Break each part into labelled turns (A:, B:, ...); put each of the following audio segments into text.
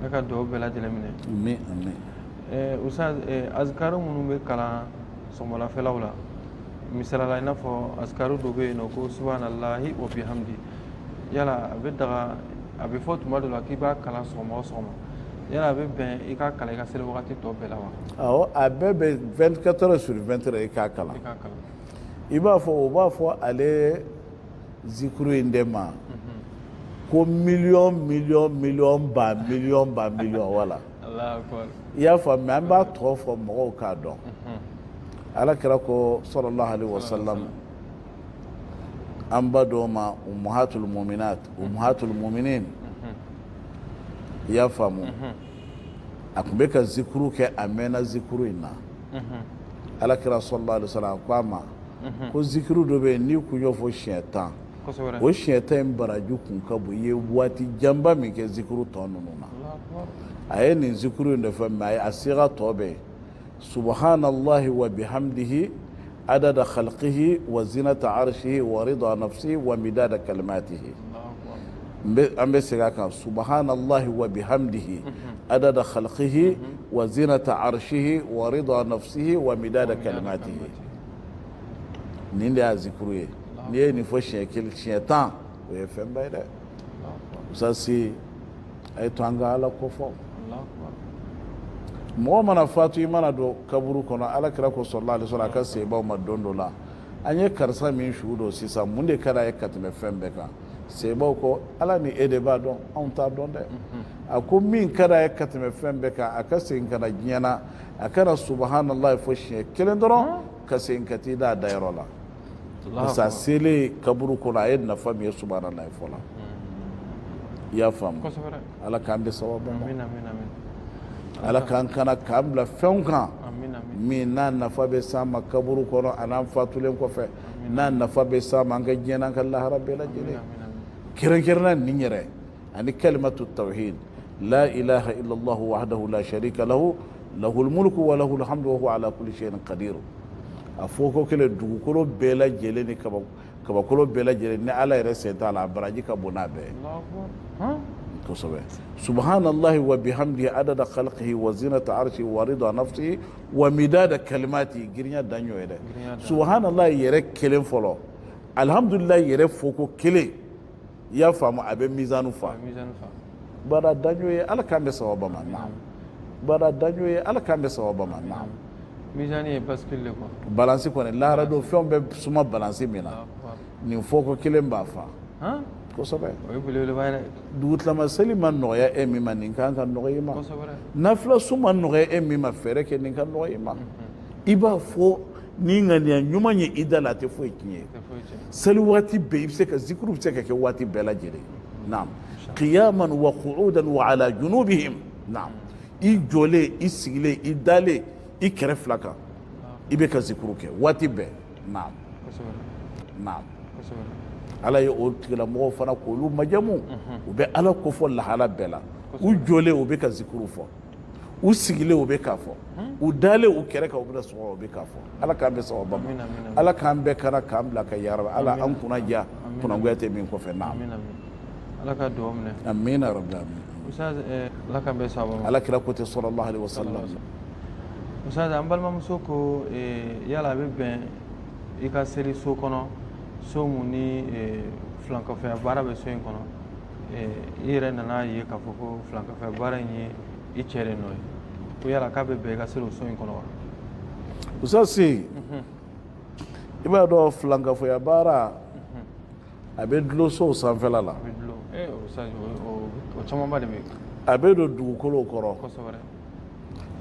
A: Ala ka dugawu bɛɛ lajɛlen minɛ.
B: Amin, amin.
A: Ustaz, azikaru minnu bɛ kalan sɔgɔmadafɛlaw la, misali la, i n'a fɔ azikaru dɔ bɛ yen nɔ ko subhanallahi wa bihamdi, yala a bɛ daga, a bɛ fɔ tuma dɔ la k'i b'a kalan sɔgɔma o sɔgɔma, yala a bɛ bɛn i k'a kalan i ka seli wagati tɔ bɛɛ la wa?
B: Awɔ, a bɛɛ bɛ 24 heures sur 24 i k'a kalan.
A: I k'a kalan.
B: I b'a fɔ, o b'a fɔ ale zikuru in de ma ko miliyɔn miliyɔn miliyɔn ba miliyɔn ba miliyɔn, wala.
A: Allahu akbar.
B: I y'a faamu? An b'a tɔ fɔ mɔgɔw k'a dɔn. Ala kira ko sallallahu alaihi wasallam, an ba dɔw ma ummahatul mu'minat, ummahatul mu'minin, i y'a faamu, a tun bɛ ka zikuru kɛ, a mɛnna zikuru in na. Ala kira sallallahu alaihi wasallam ko a ma ko zikiru dɔ bɛ yen, n'i kun y'o fɔ siɲɛ 10, o siɲɛ 10 in baraji kun ka bon i ye waati janba min kɛ zikiru tɔ ninnu na. A ye nin zikiru in de fɔ, mais a siga tɔ bɛ yen: subhanallahi wa bihamdihi adada khalqihi wa zinata arshihi wa rida nafsihi wa midada kalimatihi. An bɛ segin a kan: subhanallahi wa bihamdihi adada khalqihi wa zinata arshihi wa rida nafsihi wa midada kalimatihi. Nin de y'a zikuru ye. N'i ye nin fɔ siɲɛ kelen, siɲɛ 10, o ye fɛnba ye dɛ. Usasi, a ye to an ka Ala ko fɔ. Mɔgɔ mana fatu, i mana don kaburu kɔnɔ, Ala kira ko sallallahu alaihi wasallam a ka sebaw ma don dɔ la: an ye karisa min su don sisan, mun de ka d'a ye ka tɛmɛ fɛn bɛɛ kan? Sebaw ko: Ala ni e de b'a dɔn, anw t'a dɔn dɛ. A ko min ka d'a ye ka tɛmɛ fɛn bɛɛ kan, a ka segin ka na diɲɛ na, a ka na subahanallahi fɔ siɲɛ kelen dɔrɔn, ka segin ka t'i da a dayɔrɔ la, parce que a selen kaburu kɔnɔ, a ye nafa min ye subahanallahi fɔ la. I y'a faamu? Ala k'an bɛɛ sababu ma. Ala k'an kana k'an bila fɛnw kan min n'a nafa bɛ s'an ma kaburu kɔnɔ a n'an fatulen kɔfɛ, n'a nafa bɛ s'an ma an ka diɲɛ n'an ka lahara bɛɛ lajɛlen, kɛrɛnkɛrɛnna nin yɛrɛ ani kalimatu tawhid, la ilaha illallah wahdahu la sharika lahu, lahul mulku wa lahul hamdu wa huwa ala kulli shay'in qadir. A fɔ ko kelen, dugukolo bɛɛ lajɛlen ni kabakolo bɛɛ lajɛlen ni Ala yɛrɛ sen t'a la, a baraji ka bon n'a bɛɛ ye kosɛbɛ. Subhanallahi wa bihamdihi adada khalqihi wa zinata arshihi wa rida nafsihi wa midada kalimati. Girinya dan y'o ye dɛ. Subhanallahi yɛrɛ kelen fɔlɔ, alhamdulilayi yɛrɛ foko kelen, i y'a faamu, a bɛ mizanu fa. Baara dan y'o ye. Ala k'an bɛ sababa ma. Naam, baara dan y'o ye. Ala k'an bɛ sababa ma. Naam.
A: Mizani ye bascule de quoi.
B: Balance kɔni, lahara don fɛnw bɛ suma balance min na, nin fɔko kelen b'a fa kosɛbɛ.
A: O ye belebeleba ye dɛ.
B: Dugutilama seli ma nɔgɔya e min ma, nin kan ka nɔgɔya i ma. Nafila sun ma nɔgɔya e min ma, fɛɛrɛ kɛ nin ka nɔgɔya i ma. I b'a fɔ ni ŋaniya ɲuman ye i da la, a tɛ foyi tiɲɛ. Seli waati bɛɛ i bɛ se ka zikuru, bɛ se ka kɛ waati bɛɛ lajɛlen. Naam, qiyaman wa qu'udan wa ala junubihim. Naam, i jɔlen, i sigilen, i dalen, i kɛrɛ fila kan, i bɛ ka zikuru kɛ waati bɛɛ. Naam, naam. Ala ye o tigilamɔgɔw fana k'olu majamu, u bɛ Ala kofɔ lahala bɛɛ la. U jɔlen, u bɛ ka zikuru fɔ, u sigilen, u bɛ k'a fɔ, u dalen u kɛrɛ kan, u bɛna sunɔgɔ, u bɛ k'a fɔ. Ala k'an bɛɛ sababa ma. Ala k'an bɛɛ kana k'an bila ka yarabi Ala an kunna diya, kunnagoya tɛ min kɔfɛ. Naam.
A: Ala ka dugawu minɛ.
B: Amina rabbi alamin.
A: Ustaz, Ala k'an bɛɛ sababa ma.
B: Ala kira ko ten sallallahu alaihi wasallam.
A: Ustaz, an balimamuso ko yala a bɛ bɛn i ka seli so kɔnɔ, so mun ni filankafoya baara bɛ so in kɔnɔ, i yɛrɛ nana ye k'a fɔ ko filankafoya baara in ye i cɛ de nɔ ye, ko yala k'a bɛ bɛn i ka seli o so in kɔnɔ wa?
B: Usasi, i b'a dɔn filankafoya baara, a bɛ dulon sow sanfɛla la.
A: A bɛ dulon, o camanba de bɛ yen.
B: A bɛ don dugukolow kɔrɔ,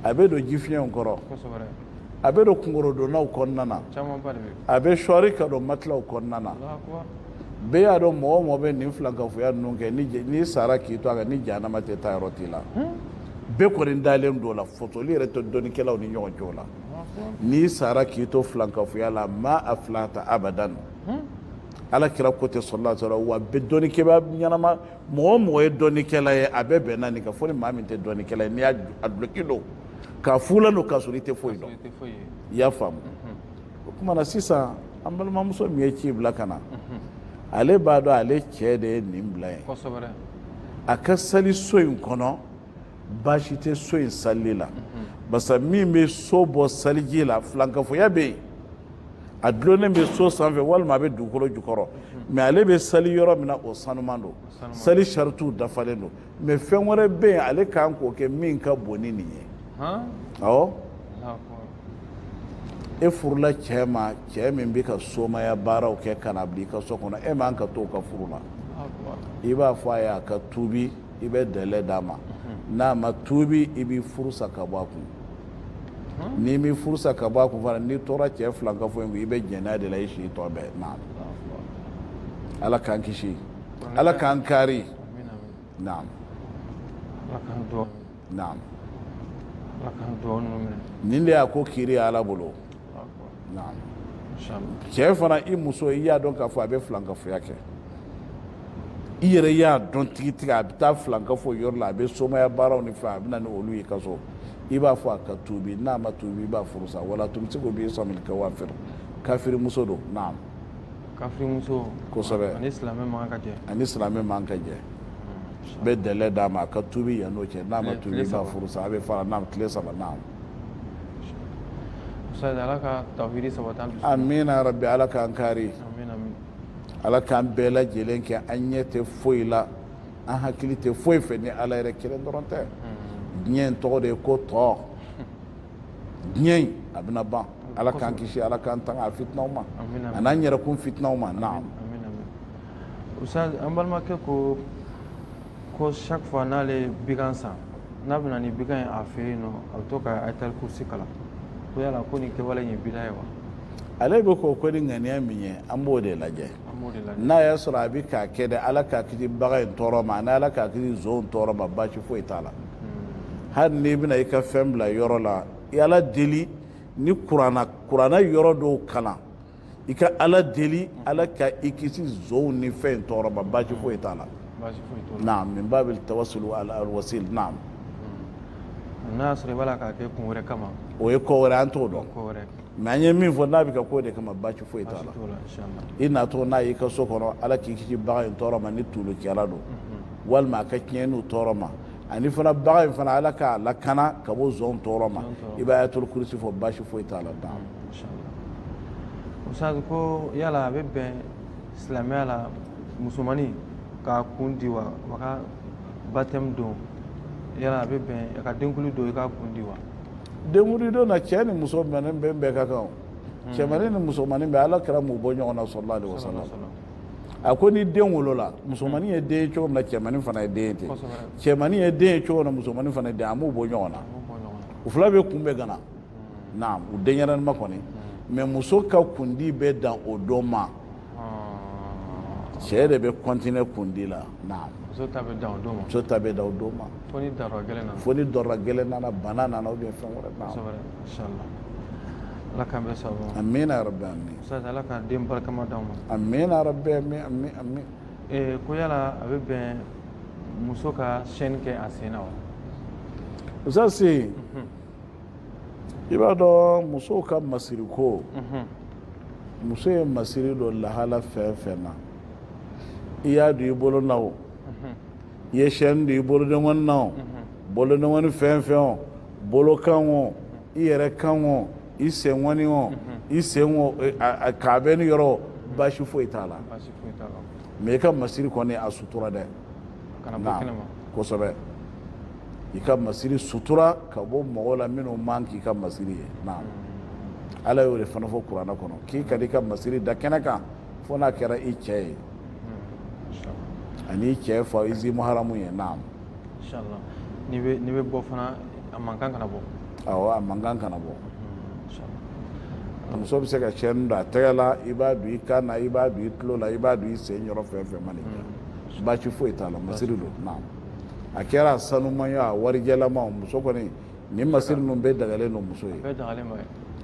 B: a bɛ don jifiɲɛw kɔrɔ, a bɛ don kunkorodonnaw kɔnɔna na, a bɛ sɔɔri ka don matilaw kɔnɔna na. Bɛɛ y'a dɔn, mɔgɔ o mɔgɔ bɛ nin filankafoya ninnu kɛ, n'i sara k'i to a kan, ni jahanama tɛ, taa yɔrɔ t'i la. Bɛɛ kɔni dalen don o la, fɔtɔli yɛrɛ tɛ dɔnnikɛlaw ni ɲɔgɔn cɛ o la. N'i sara k'i to filankafoya la, ma aflahta abadan. Ala kira ko ten sallallahu alaihi wasallam. Wa bɛɛ dɔnnikɛla ɲɛnama, mɔgɔ o mɔgɔ ye dɔnnikɛla ye, a bɛɛ bɛnna nin kan, fo ni maa min tɛ dɔnnikɛla ye, n'i y'a a duloki don k'a fulan don k'a sɔrɔ i tɛ foyi dɔn. I y'a faamu? O tuma na sisan, an balimamuso min ye ci bila ka na, ale b'a dɔn ale cɛ de ye nin bila yen. A ka sali so in kɔnɔ. Baasi tɛ so in salili la, barisa min bɛ so bɔ saliji la, filankafoya bɛ yen, a dulonnen bɛ so sanfɛ walima a bɛ dugukolo jukɔrɔ, mais ale bɛ sali yɔrɔ min na, o sanuman don, sali saritiw dafalen don. Mais fɛn wɛrɛ bɛ yen, ale kan k'o kɛ min ka bon ni nin ye. Awɔ, e furula cɛ ma, cɛ min bɛ ka somaya baaraw kɛ ka na bila i ka so kɔnɔ, e man ka to o ka furu la. I b'a fɔ a ye a ka tuubi, i bɛ délai d'a ma. N'a ma tuubi, i b'i furu sa ka bɔ a kun. N'i m'i furu sa ka bɔ a kun fana, n'i tora cɛ filankafo in kun, i bɛ jɛnɛya de la i si tɔ bɛɛ. Naam, Ala k'an kisi, Ala k'an kari. Naam, naam. Nin de y'a ko kiri Ala bolo. Naam, cɛ fana, i muso, i y'a dɔn k'a fɔ a bɛ filankafoya kɛ, i yɛrɛ y'a dɔn tigitigi a bɛ taa filankafo yɔrɔ la, a bɛ somaya baaraw ni fɛn, a bɛ na ni olu ye ka so, i b'a fɔ a ka tuubi. N'a ma tuubi, i b'a furu sa. Wala tumsiku bi isamil kawafir, kafiri muso don. Naam.
A: Kafiri muso.
B: Kosɛbɛ.
A: Ani silamɛ man ka jɛ.
B: Ani silamɛ man ka jɛ. Bɛ délai d'a ma a ka tuubi yan n'o cɛ. N'a ma tuubi, i b'a furu sa, a bɛ fara. Naam, tile 3. Naam.
A: Ustaz, Ala ka tawhidi sabati an dusu.
B: Amina rabbi, Ala k'an kari. Ala k'an bɛɛ lajɛlen kɛ an ɲɛ tɛ foyi la, an hakili tɛ foyi fɛ ni Ala yɛrɛ kelen dɔrɔn tɛ. Diɲɛ in tɔgɔ de ye ko tɔ. Diɲɛ in, a bɛna ban. Ala k'an kisi, Ala k'an tanga a fitinaw ma, a n'an yɛrɛkun fitinaw ma. Naam.
A: Ustaz, an balimakɛ ko chaque fois n'ale ye bigan san, n'a bɛna ni bigan ye a fɛ yen nɔ, a bɛ to ka ayatal kursi kalan. Ko yala ko nin kɛwale in ye bida ye wa?
B: Ale bɛ k'o ko ni ŋaniya min ye, an b'o de lajɛ. N'a y'a sɔrɔ a bɛ k'a kɛ dɛ, Ala k'a kisi bagan in tɔɔrɔ ma, ani Ala k'a kisi zonw tɔɔrɔ ma, baasi foyi t'a la. Hali n'i bɛna i ka fɛn bila yɔrɔ la, i Ala deli ni kuranna yɔrɔ dɔw kalan, i ka Ala deli Ala ka i kisi zonw ni fɛn in tɔɔrɔ ma, baasi foyi t'a la. Naam, min babil tawassul al wasil. Naam.
A: N'a y'a sɔrɔ i b'a la k'a kɛ kun wɛrɛ kama?
B: O ye ko wɛrɛ, an t'o dɔn. Mais an ye min fɔ, n'a bɛ ka k'o de kama, baasi foyi t'a la. I natɔ n'a y'i ka so kɔnɔ, Ala k'i kisi bagan in tɔɔrɔ ma ni tulukɛla don, walima a ka tiɲɛniw tɔɔrɔ ma, ani fana bagan in fana, Ala k'a lakana ka bɔ zon tɔɔrɔ ma, i bɛ ayatul kursi fɔ, baasi foyi t'a la. Naam.
A: Ustaz, ko yala a bɛ bɛn silamɛya la musomannin k'a kun di wa, wa ka baptême don, yala a bɛ bɛn a ka denkuli don i k'a kun di wa?
B: Denkuli don na, cɛ ni muso bɛnnen bɛn bɛɛ ka kan o. Cɛmannin ni musomannin bɛɛ, Ala kira m'u bɔ ɲɔgɔn na, sallallahu alaihi wasallam. A ko ni den wolola, musomannin ye den ye cogo min na, cɛmannin fana ye den ye ten. Cɛmannin ye den ye cogo min na, musomannin fana ye den, a m'u bɔ ɲɔgɔn na. U fila bɛ kun bɛɛ gana. Naam, u denyɛrɛnin ma kɔni, mais muso ka kundi bɛ dan o don ma, cɛ de bɛ continuer kundi la. Naam.
A: Muso ta bɛ dan o don ma.
B: Muso ta bɛ dan o don ma.
A: Fo ni darura gɛlɛn nana.
B: Fo ni darura gɛlɛn nana, bana nana ou bien fɛn wɛrɛ. Naam.
A: Inshallah, Ala k'an bɛɛ sababu ma.
B: Amina rabbi, amin.
A: Ustaz, Ala ka den barikama d'anw
B: ma. Amina rabbi, amin, amin, amin.
A: Ko yala a bɛ bɛn muso ka chaîne kɛ a sen na wa?
B: Ustaz, i b'a dɔn musow ka masiri ko, muso ye masiri don lahala fɛn fɛn na, i y'a don i bolo na o, i ye chaîne don i bolodenkɔni na o, bolodenkɔni fɛn fɛn o, bolokan o, i yɛrɛ kan o, i senkɔni o, i sen o, k'a bɛ ni yɔrɔ, baasi foyi t'a la. Mais i ka masiri kɔni, a sutura dɛ. Kosɛbɛ, i ka masiri sutura ka bɔ mɔgɔw la minnu man k'i ka masiri ye. Naam, Ala y'o de fana fɔ kuranɛ kɔnɔ k'i ka i ka masiri da kɛnɛ kan, fo n'a kɛra i cɛ ye ani i cɛ fa, i zi muharamu ye. Naam.
A: Inshallah, n'i bɛ bɔ fana, a mankan kana bɔ.
B: Awɔ, a mankan kana bɔ. Muso bɛ se ka chaîne don a tɛgɛ la, i b'a don i kan na, i b'a don i tulo la, i b'a don i sen yɔrɔ fɛn fɛn mana diya, baasi foyi t'a la, masiri don. Naam, a kɛra a sanuman ye, a warijɛlama o, muso kɔni, nin masiri ninnu bɛɛ dagalen don muso ye.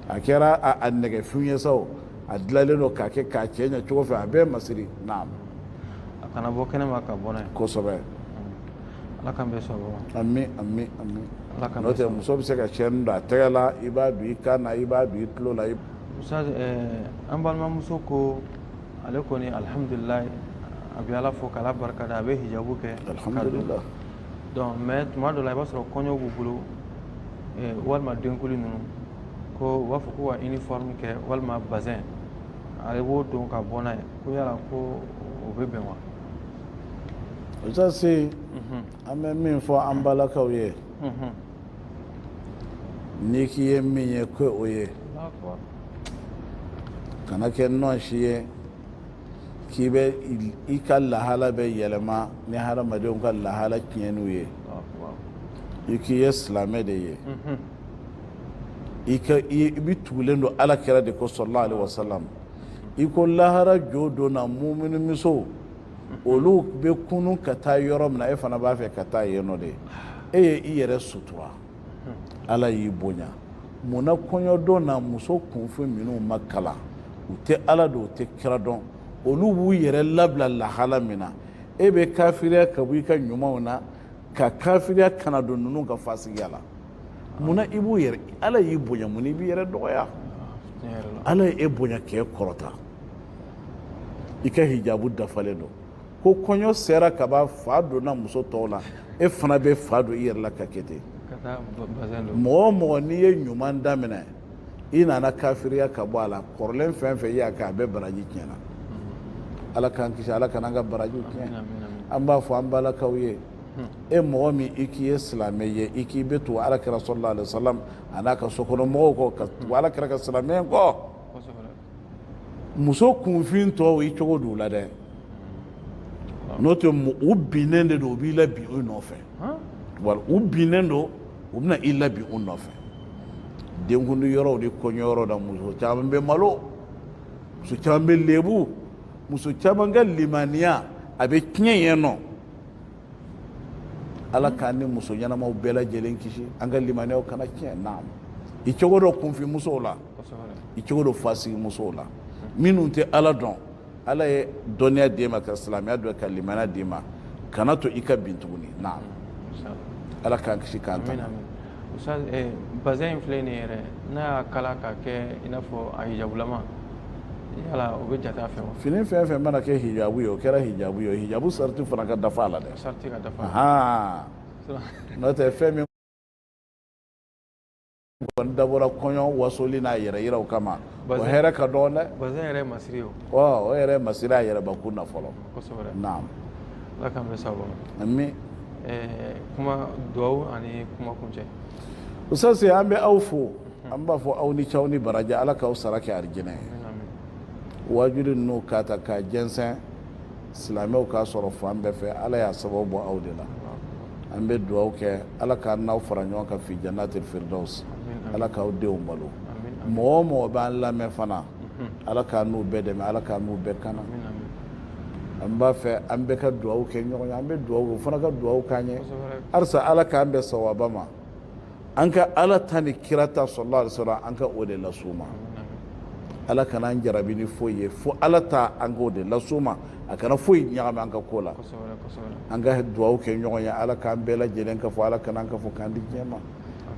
B: A kɛra a nɛgɛfin ye sa o, a dilanlen don k'a kɛ k'a cɛ ɲɛ cogo fɛ, a bɛɛ masiri. Naam.
A: A kana bɔ kɛnɛma ka bɔ n'a ye.
B: Kosɛbɛ.
A: Ala k'an bɛɛ sɔn.
B: Ami, ami, ami. N'o tɛ, muso bɛ se ka chaîne don a tɛgɛ la, i b'a don i kan na, i b'a don i tulo la.
A: Ustaz, an balimamuso ko ale kɔni, alhamdulilayi, a bɛ Ala fo k'Ala barika da, a bɛ hijabu kɛ.
B: Alhamdulilah.
A: Donc mais tuma dɔ la, i b'a sɔrɔ kɔɲɔ b'u bolo walima denkuli ninnu, ko u b'a fɔ ko ka uniforme kɛ walima bazin, ale b'o don ka bɔ n'a ye, ko yala ko o bɛ bɛn wa?
B: Usasi, an bɛ min fɔ an balakaw ye, n'i k'i ye min ye, ko o ye. Kana kɛ nɔsi ye k'i bɛ i ka lahala bɛ yɛlɛma ni hadamadenw ka lahala tiɲɛniw ye. I k'i ye silamɛ de ye, i ka i bɛ tugulen don Ala kira de kɔ sallallahu alaihi wasallam. I ko lahara jɔ don na, muminumusow olu bɛ kunun ka taa yɔrɔ min na, e fana b'a fɛ ka taa yen nɔ de. E ye i yɛrɛ sutura, Ala y'i bonya. Mun na kɔɲɔdon na, muso kunfin minnu ma kalan, u tɛ Ala dɔn, u tɛ kira dɔn, olu b'u yɛrɛ labila lahala min na, e bɛ kafiriya ka bɔ i ka ɲumanw na, ka kafiriya kana don ninnu ka fasigiya la? Mun na i b'u yɛrɛ? Ala y'i bonya, mun i b'i yɛrɛ dɔgɔya? Ala ye e bonya k'e kɔrɔta, i ka hijabu dafalen don. Ko kɔɲɔ sera ka ban, fa donna muso tɔw la, e fana bɛ fa don i yɛrɛ la ka kɛ ten. Mɔgɔ o mɔgɔ, n'i ye ɲuman daminɛ, i nana kafiriya ka bɔ a la, kɔrɔlen fɛn fɛn i y'a kɛ, a bɛɛ baraji tiɲɛna. Ala k'an kisi, Ala kana an ka baraji tiɲɛ. An b'a fɔ an balakaw ye, e mɔgɔ min i k'i ye silamɛ ye, i k'i bɛ tugu Ala kira sallallahu alaihi wasallam a n'a ka sokɔnɔmɔgɔw kɔ, ka tugu Ala kira ka silamɛya kɔ, muso kunfin tɔw, i cogo d'u la dɛ. N'o tɛ, u binnen de don, u b'i labin u nɔfɛ. Wala u binnen don, u bɛna i labin u nɔfɛ. Denkundi yɔrɔw ni kɔɲɔ yɔrɔ la, muso caman bɛ malo, muso caman bɛ lebu, muso caman ka limaniya a bɛ tiɲɛ yen nɔ. Ala k'an ni muso ɲɛnamaw bɛɛ lajɛlen kisi, an ka limaniyaw kana tiɲɛ. Naam, i cogo dɔ kunfin musow la, i cogo dɔ fasigi musow la minnu tɛ Ala dɔn. Ala ye dɔnniya d'e ma, ka silamɛya dɔn, ka limaniya d'i ma, kana to i ka bin tuguni. Naam, Ala k'an kisi k'an tanga.
A: Ustaz, bazin in filɛ nin yɛrɛ, n'a y'a kala ka kɛ i n'a fɔ a hijabulama, yala o bɛ jate a fɛ wa?
B: Fini fɛn fɛn mana kɛ hijabu ye, o kɛra hijabu ye. Hijabu sarati fana ka dafa a la dɛ.
A: Sarati ka dafa.
B: N'o tɛ, fɛn min kɔni dabɔra kɔɲɔ wasoli n'a yɛrɛ yiraw kama, o hɛrɛ ka dɔgɔn dɛ.
A: Bazin yɛrɛ ye masiri ye.
B: O o yɛrɛ ye masiri a yɛrɛbakun na fɔlɔ.
A: Kosɛbɛ.
B: Naam.
A: Ala k'an bɛn sababu
B: ma. Amin.
A: Kuma duwawu ani kuma kuncɛ.
B: Usasi, an bɛ aw fo, an b'a fɔ aw ni ce, aw ni baraji, Ala k'aw sara kɛ arijinɛ ye. Waajuli ninnu k'a ta k'a jɛnsɛn, silamɛw k'a sɔrɔ fan bɛɛ fɛ, Ala y'a sababu bɔ aw de la. An bɛ dugawu kɛ, Ala k'an n'aw fara ɲɔgɔn kan fi jannatil firdaus. Ala k'aw denw balo. Mɔgɔ o mɔgɔ b'an lamɛn fana, Ala k'an n'u bɛɛ dɛmɛ, Ala k'an n'u bɛɛ kana. An b'a fɛ an bɛɛ ka dugawu kɛ ɲɔgɔn ye, an bɛ dugawu, o fana ka dugawu k'an ye halisa. Ala k'an bɛn sawaba ma. An ka Ala ta ni kira ta sallallahu alaihi wasallam, an ka o de las'u ma. Ala kana an jarabi ni foyi ye fo Ala ta, an k'o de las'u ma, a kana foyi ɲagami an ka ko la. An ka dugawu kɛ ɲɔgɔn ye, Ala k'an bɛɛ lajɛlen ka fɔ, Ala kana an ka fɔ k'an di diɲɛ ma.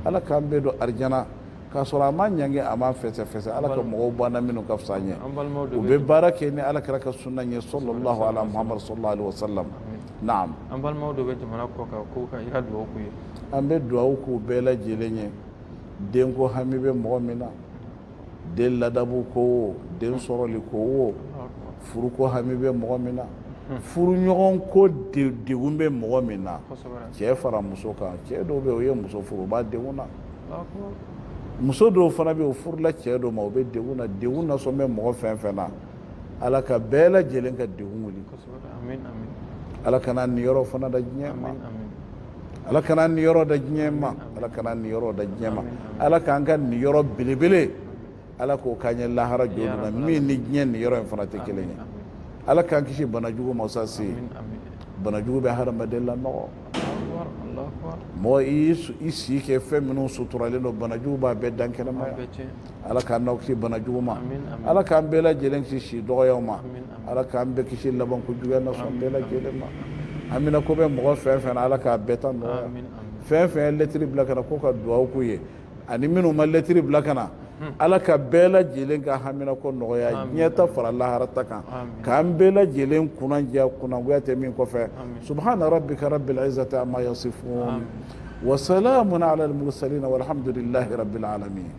B: Ala k'an bɛɛ don arijana k'a sɔrɔ a ma ɲangi, a ma fɛsɛfɛsɛ. Ala ka mɔgɔw banna minnu ka fisa an ye, u bɛ baara kɛ ni Ala kira ka sunna ye sallallahu ala Muhammad sallallahu alaihi wasallam. Naam.
A: An balimaw dɔ bɛ jamana kɔ kan, ko ka i ka dugawu k'u ye.
B: An bɛ dugawu k'u bɛɛ lajɛlen ye. Denko hami bɛ mɔgɔ min na, den ladabu ko o, den sɔrɔli ko o, furuko hami bɛ mɔgɔ min na, furuɲɔgɔn ko degun bɛ mɔgɔ min na, cɛ fara muso kan. Cɛ dɔw bɛ yen, o ye muso furu, u b'a degun na. Muso dɔw fana bɛ yen, o furula cɛ dɔw ma, o bɛ degun na. Degun nasɔn bɛ mɔgɔ fɛn fɛn na, Ala ka bɛɛ lajɛlen ka degun wuli. Ala kana niyɔrɔ fana da diɲɛ ma. Ala kana niyɔrɔ da diɲɛ ma. Ala kana niyɔrɔ da diɲɛ ma. Ala k'an ka niyɔrɔ belebele, Ala k'o k'an ye lahara jɔ don na, min ni diɲɛ niyɔrɔ in fana tɛ kelen ye. Ala k'an kisi banajugu ma. Sase, banajugu bɛ hadamaden lanɔgɔ. Mɔgɔ i si kɛ fɛn minnu suturalen don, banajugu b'a bɛɛ dan kɛnɛma yan. Ala k'an n'aw kisi banajugu ma. Ala k'an bɛɛ lajɛlen kisi si dɔgɔyaw ma. Ala k'an bɛɛ kisi labanko juguya nasɔn bɛɛ lajɛlen ma. Amina. Ko bɛ mɔgɔ fɛn fɛn na, Ala k'a bɛɛ ta nɔgɔya. Fɛn fɛn ye lɛtiri bila ka na ko ka dugawu k'u ye, ani minnu ma lɛtiri bila ka na. Ala ka bɛɛ lajɛlen ka haminako nɔgɔya, diɲɛ ta fara lahara ta kan, k'an bɛɛ lajɛlen kunnaja kunnagoya tɛ min kɔfɛ. Subhana rabbika rabbil izzati amma yasifun wa salamun ala al mursalin walhamdulillahi rabbil alamin.